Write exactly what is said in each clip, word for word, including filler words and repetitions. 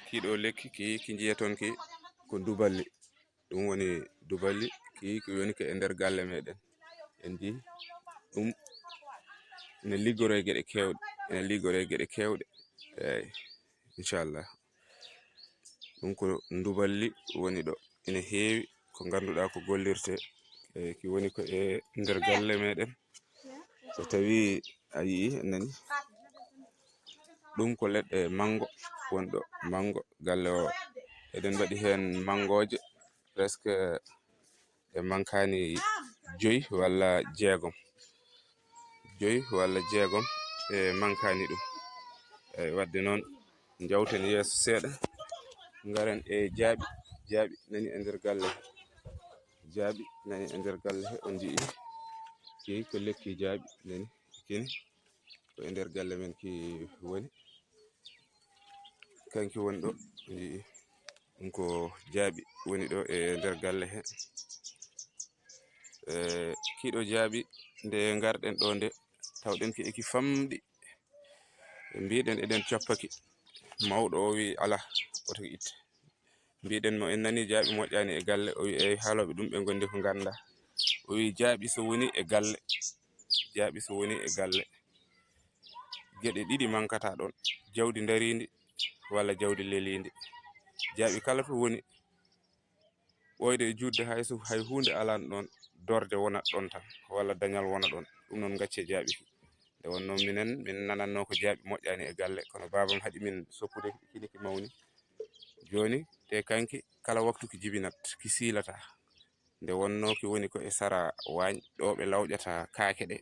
Kii ɗoo lekki ki ki njiyaton ki ko duballi. Ɗum woni duballi ki ki woni ko e nder galle meɗen. En njii ɗum ene liggoroo e geɗe keewɗe, ene liggoroo e geɗe keewɗe. Eeyi, inchallah. Ɗum ko duballi woni ɗo. Ene heewi ko ngannduɗaa ko gollirtee. Eeyi, ki woni ko e nder galle meɗen. So tawii a yii, a nani, ɗum ko leɗɗe manngo woni ɗo. Manngo, galle o, eɗen mbaɗi heen manngooje presque ɗe mankaani joyi walla jeegom. Joyi walla jeegom e mankaani ɗum. Eeyi, waɗde noon, njawten yeeso seeɗa, ngaren e jaaɓi. Jaaɓi nani e nder galle he. Jaaɓi nani e nder galle he, on njii. Ki ko lekki jaaɓi nani. Kini ko e nder galle men ki woni. Kanki woni ɗo, on njii. Ɗum ko jaaɓi woni ɗo e nder galle he. Eeyi, kii ɗoo jaaɓi, nde ngarɗen ɗoo nde, tawɗen ki e ki famɗi. Mbiɗen eɗen coppaki. Mawɗo o wii, "Alaa, woto ki itte." Mbiɗen mo, "En nanii jaaɓi moƴƴaani e galle." O wii, "Eeyi, haalooɓe ɗum ɓe ngondi ko nganndaa." O wii, "Jaaɓi so woni e galle, jaaɓi so woni e galle, geɗe ɗiɗi mankata ɗoon, jawdi ndariindi walla jawdi leliindi. Jaaɓi kala to woni, ɓooyde e juutde hay so, hay huunde alaano ɗoon, dorde wonat ɗoon tan, walla dañal wona ɗoon. Ɗum noon, ngaccee jaaɓi ki." Nde wonnoo minen, min nanannoo ko jaaɓi moƴƴaani e galle, kono baabam haɗi min soppude, kini ki mawni. Jooni, te kanki, kala waktu ki jibinat, ki siilataa. Nde wonnoo ki woni ko e sara waañ, ɗo ɓe lawƴata kaake ɗe.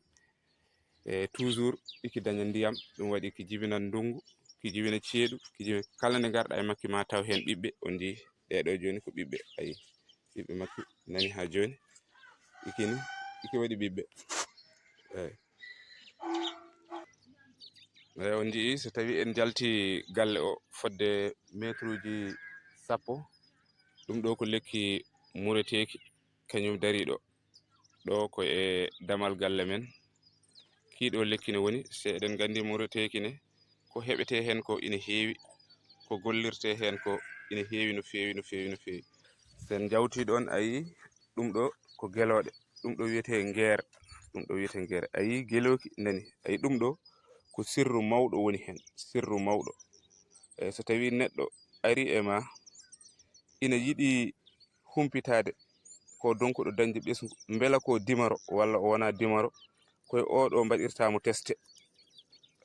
E toujours, iki daña ndiyam, ɗum waɗi ki jibina ndunngu, ki jibina ceeɗu, ki jibina kala nde ngarɗa e makki ma taw heen ɓiɓɓe, on njii ɗee ɗoo jooni ko ɓiɓɓe, ayi, ɓiɓɓe makki nani haa jooni, ikini, iki waɗi ɓiɓɓe. Eeyi. Eeyi, on njii, so tawii en njalti galle o fodde meetruuji sappo, ɗum ɗoo ko lekki mureteeki, kañum darii ɗo. Ɗo ko e damal galle men. Kii ɗoo lekki ne woni, se eɗen nganndi mureteeki ne, ko heɓetee heen ko ina heewi, ko gollirtee heen ko ina heewi no feewi, no feewi, no feewi. So en njawtii ɗoon, a yii, ɗum ɗoo ko gelooɗe, ɗum ɗoo wiyetee ngeer, ɗum ɗoo wiyetee ngeer. A yii gelooki nani, a yii ɗum ɗoo ko sirru mawɗo woni heen, sirru mawɗo. Eeyi, so tawii neɗɗo arii e ma, ina yiɗi humpitaade ko donkuɗo dañde ɓesngu, mbela ko dimaro walla o wonaa dimaro, ko e oo ɗoo mbaɗirtaa mo testé.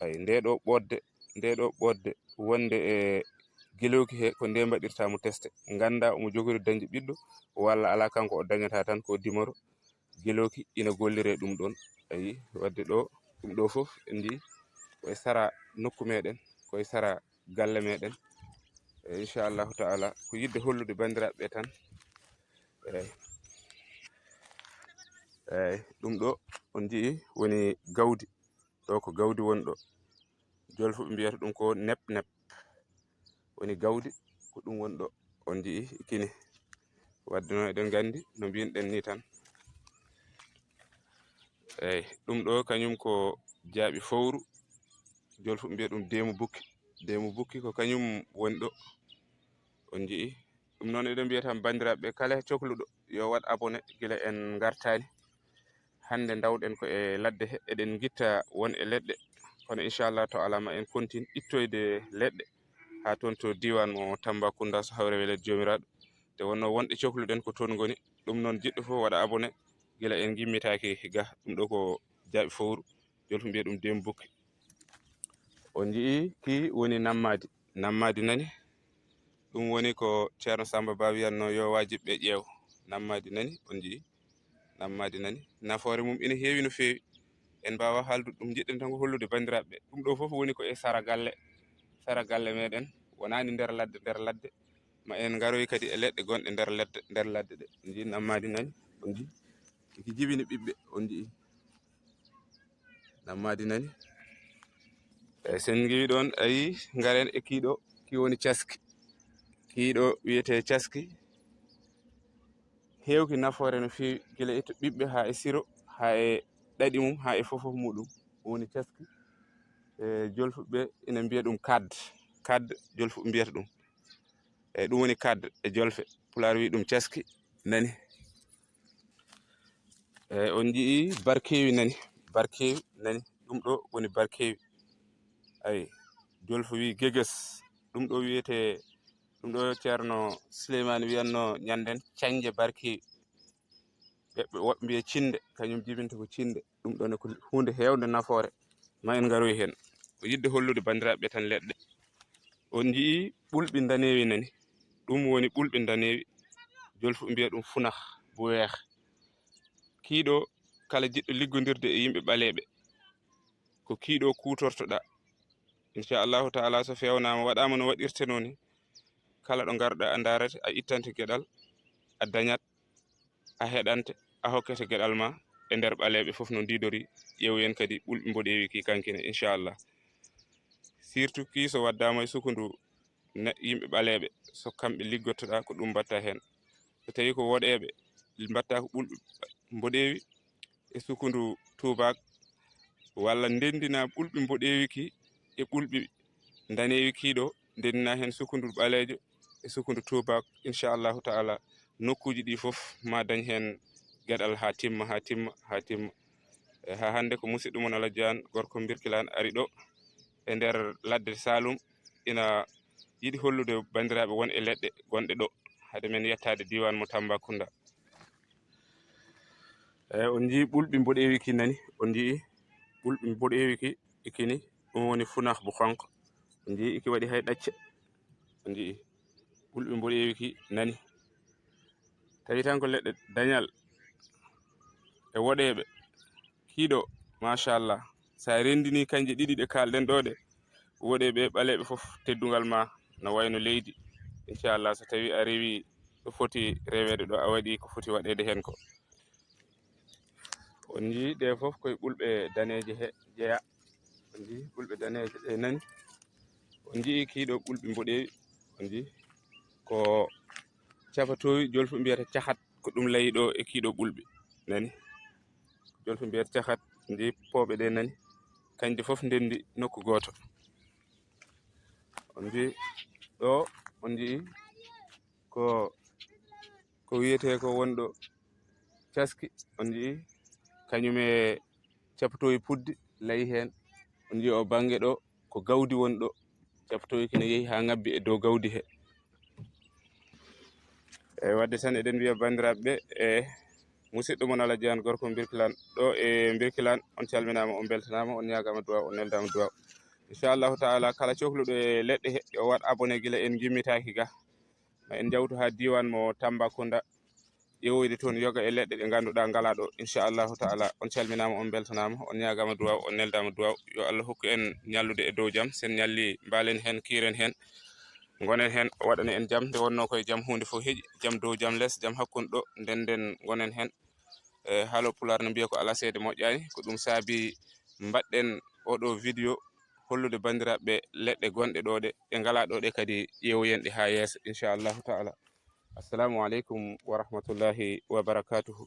Ay, ndee ɗoo ɓoodde, ndee ɗoo ɓoodde wonde e gelooki he, ko ndee mbaɗirtaa mo testé. Nganndaa omo jogori dañde ɓiɗɗo walla alaa, kanko o dañataa tan ko dimaro. Gelooki ina golliree ɗum ɗoon. Ayi, waɗde ɗo, ɗum ɗo fof en njii ko e sara nokku meɗen, ko e sara galle meɗen. E inchallahu taala, ko yiɗde hollude banndiraaɓe ɓe tan. Eeyi. Eeyi, ɗum ɗo on njii woni gawdi. Ɗo ko gawdi woni ɗo. Jolfuɓe mbiyata ɗum ko nep nep. Woni gawdi, ko ɗum woni ɗo. On njii kini. Waɗde noon eɗen nganndi no mbiyinɗen ni tan. Eeyi, ɗum ɗo kañum ko jaaɓi fowru. Jolfuɓe mbiya ɗum deemu bukki. Deemu bukki ko kañum woni ɗo. On njii. Ɗum noon eɗen mbiya tan banndiraaɓe kala cohluɗo yo waɗ abonné gila en ngartaani. Hannde ndawɗen ko e ladde he, eɗen ngitta won e leɗɗe. Kono inchallah to alama en kontin ittoyde leɗɗe haa toon to diiwaan mo Tambacounda so hawre welet Joomiraaɗo. Nde wonnoo wonɗe cohluɗen ko toon ngoni. Ɗum noon jiɗɗo fof waɗa abonné gila en ngimmitaaki ga. Ɗum ɗo ko jaaɓi fowru. Jolfuɓe mbiya ɗum deemu bukki. On njii ki woni nammaadi. Nammaadi nani. Ɗum woni ko Ceerno Sammba Ba wiyatnoo yo waajib ɓe ƴeew. Nammaadi nani, on njii. Nammaadi nani. Nafoore mum ina heewi no feewi. En mbaawaa haaldude ɗum, njiɗɗen tan ko hollude banndiraaɓe ɓe. Ɗum ɗo fof woni ko e sara galle. Sara galle meɗen. Wonaani nder ladde, nder ladde. Ma en ngaroy kadi e leɗɗe gonɗe nder ladde, nder ladde ɗe. On njii nammaadi nani, on njii. Iki jibini ɓiɓɓe, on njii. Nammaadi nani. Eeyi, so en ngiwii ɗoon, a yii, ngaren e kii ɗo, kii woni caski. Kii ɗo wiyetee caski. Heewki nafoore no feewi, gila e to ɓiɓɓe haa e siro, haa e ɗaɗi mum, haa e fof fof muɗum. Ɗum woni caski. E jolfuɓe ɓe ina mbiya ɗum kad. Kad, jolfuɓe mbiyata ɗum. Eyi, ɗum woni cadre e jolfe. Pulaar wi ɗum caski, nani. Eyi, on njii barkeewi, nani. Barkeewi, nani. Ɗum ɗo woni barkeewi. Ayi, jolfo wi geges. Ɗum ɗo wiyetee, ɗum ɗo Ceerno Suleymaani wiyanno ñannden cañnje barkeewi. Ɓe, ɓe woɓɓe mbiya cinnde, kañum jibinta ko cinnde. Ɗum ɗo ne ko huunde heewnde nafoore. Ma en ngaroy heen. Ko yiɗde hollude banndiraaɓe tan leɗɗe. On njii ɓulɓi ndaneewi, nani. Ɗum woni ɓulɓi ndaneewi. Jolfo mbiya ɗum funah bu weex. Kii ɗo, kala jiɗɗo liggondirde e yimɓe ɓaleeɓe, ko kii ɗo kuutortoɗaa. Inchallahu taala, so feewnaama, waɗaama no waɗirtenoo ni, kala ɗo ngarɗaa a ndaarete, a ittante geɗal, a dañat, a heɗante, a hokkete geɗal ma e nder ɓaleeɓe fof no ndiidori. Ƴeewoyen kadi ɓulɓi mboɗeewi kii kankine, inchallah. Surtout kii so waddaama e sukundu ne-, yimɓe ɓaleeɓe, so kamɓe liggottoɗaa, ko ɗum mbaɗtaa heen. So tawii ko woɗeeɓe, mbaɗtaa ko ɓulɓi mboɗeewi e sukundu tuubaak, walla ndenndinaa ɓulɓi mboɗeewi kii e ɓulɓi ndaneewi kii ɗo, ndenndinaa heen sukundu ɓaleejo e sukundu tuubaak. Inchallahu taala, nokkuuji ɗi fof ma dañ heen geɗal haa timma, haa timma, haa timma. E haa hannde ko musidɗo mon Alhaji Aan, gorko Mbirkilaan, ari ɗo e nder ladde Saalum, ina yiɗi hollude banndiraaɓe won e leɗɗe gonɗe ɗo, hade men yettaade diiwaan mo Tambacounda. Eyi, on njii ɓulɓi mboɗeewi ki, nani, on njii ɓulɓi mboɗeewi ki, ikini, ɗum woni funah bu xonq. On njii iki waɗi hay ɗacce. On njii ɓulɓi mboɗeewi ki, nani. Tawi tan ko leɗɗe dañal e woɗeeɓe. Kii ɗo, machallah, so a renndinii kañje ɗiɗi ɗe kaalɗen ɗo ɗe, woɗeeɓe e ɓaleeɓe fof, teddungal ma no wayno leydi. Inchallah, so tawii a rewii ɗo foti reweede ɗo, a waɗii ko foti waɗeede heen ko. On njii ɗe fof koye ɓulɓe daneeje he jeyaa. On njii ɓulɓe daneeje ɗe, nani. On njii kii ɗo ɓulɓi mboɗeewi. On njii ko capatoowi, jolfo mbiyata cahat, ko ɗum layi ɗo e kii ɗo ɓulɓi, nani. Jolfo mbiyata cahat, on njii pooɓe ɗe, nani. Kañje fof ndenndi nokku gooto. On njii ɗo, on njii ko, ko wiyetee ko wonɗo caski, on njii kañum e capatoowi puddi layi heen. On njii o bannge ɗo ko gawdi woni ɗo, capatoowi kina yehi haa ngabbi e dow gawdi he. Eyi, waɗde tan eɗen mbiya banndiraaɓe ɓe, e musidɗo mon Alhaji Aan, gorko Mbirkilaan, ɗo e Mbirkilaan, on calminaama, on mbeltanaama, on ñaagaama duwaaw, on neldaama duwaaw. Inchallahu taala, kala cohluɗo e leɗɗe he, yo waɗ abonné gila en ngimmitaaki ga. Ma en njawtu haa diiwaan mo Tambacounda, ƴeewoyde toon yoga e leɗɗe ɗe ngannduɗaa ngalaa ɗo. Inchallahu taala, on calminaama, on mbeltanaama, on ñaagaama duwaaw, on neldaama duwaaw. Yo Allah hokku en ñallude e dow jam. Sen ñalli, mbaalen heen, kiiren heen, ngonen heen, o waɗana en jam. Nde wonnoo koye jam, huunde fof heƴi. Jam dow, jam les, jam hakkunde ɗo, nden nden ngonen heen. E, haalo Pulaar no mbiya ko alaa seede moƴƴaani. Ko ɗum saabi mbaɗɗen oɗo vidéo hollude banndiraaɓe leɗɗe gonɗe ɗo ɗe, ɗe ngalaa ɗo ɗe kadi, ƴeewoyen ɗe haa yeeso, inchallahu taala. Assalamu aleykum wa rahmatullahi wa barakatuhu.